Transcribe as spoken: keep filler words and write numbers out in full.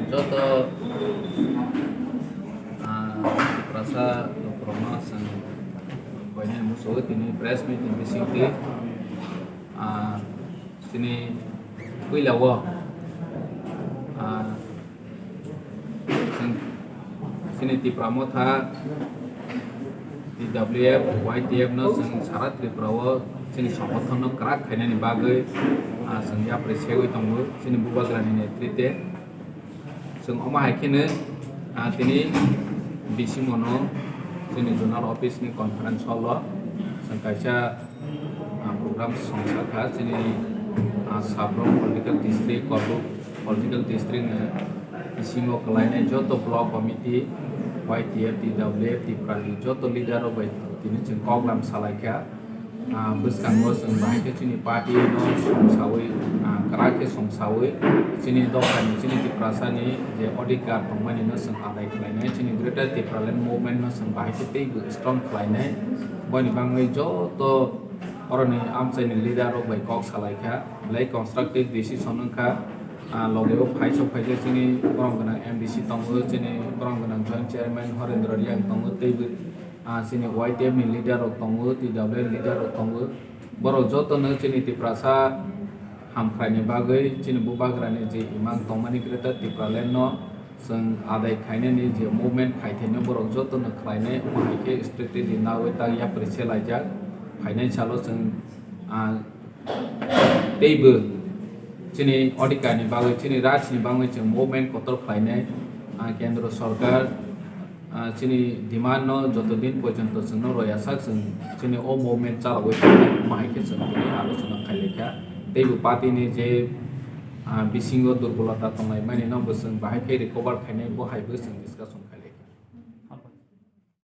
Joto, ah, Tiprasa lukurokno chwng koinai muchungo tini press meet ni bisingtwi, ah, chini puila o, ah, chwng chini Tipra Motha, T W F, Y T F no chwng sara Tripura o chini songothon no kwrak khainani bagwi, ah, chwng yapri segwi tongo chini Bubagrani netrite. Chwng omo hai kheno, ah, tini bisingtwi no chini zonal office ni conference hall o chwng kaisa, ah, program songsa kha chini, ah, Sabrum political district, Korbuk political district ni bisingo kwlainai joto block committee, Y T F, T W F, Tipra ni joto leader rok bai tini chwng koklam salai kha. Ah, bwskango chwng bahai khe chini party no songsawi, ah, kwrak khe songsawi, chini dophani, chini Tiprasani je odhikar tongmani no chwng adai khlainai, chini Greater Tipraland movement no chwng bahai khe teibo strong khlainai. Boni bagwi joto oroni amchaini leader rok bai kok salai kha, belai constructive decision wng kha. Ah, logi o phaisok phaisok chini borom gwnang M D C tongo, chini borom gwnang joint chairman Horendra Reang tongo, teibo ah, chini Y T F ni leader rok tongo, T W F leader rok tongo. Borok joto no chini Tiprasa hamkrai ni bagwi chini Bubagra ni je imang tongmani Greater Tipraland no chwng adai khainani je movement khaithai no borok joto no khlainai, omo hai khe strategy nawi tak yapri se laijak. Phainai salo chwng, ah, teibo chini odhikar ni bagwi, chini raj ni bagwi chwng movement kotor khlainai, ah, Kendra Sorkar, ah, chini demand no joto din porjonto chwngno roya sak chwng chini o movement chalogwi tongmani omo hai khe chwng tini alochona khailai kha. Teibo party ni je, ah, bisingo durbolota tonglaimani no bo chwng bahai khe recover khainai bo hai bo chwng discussion khailai.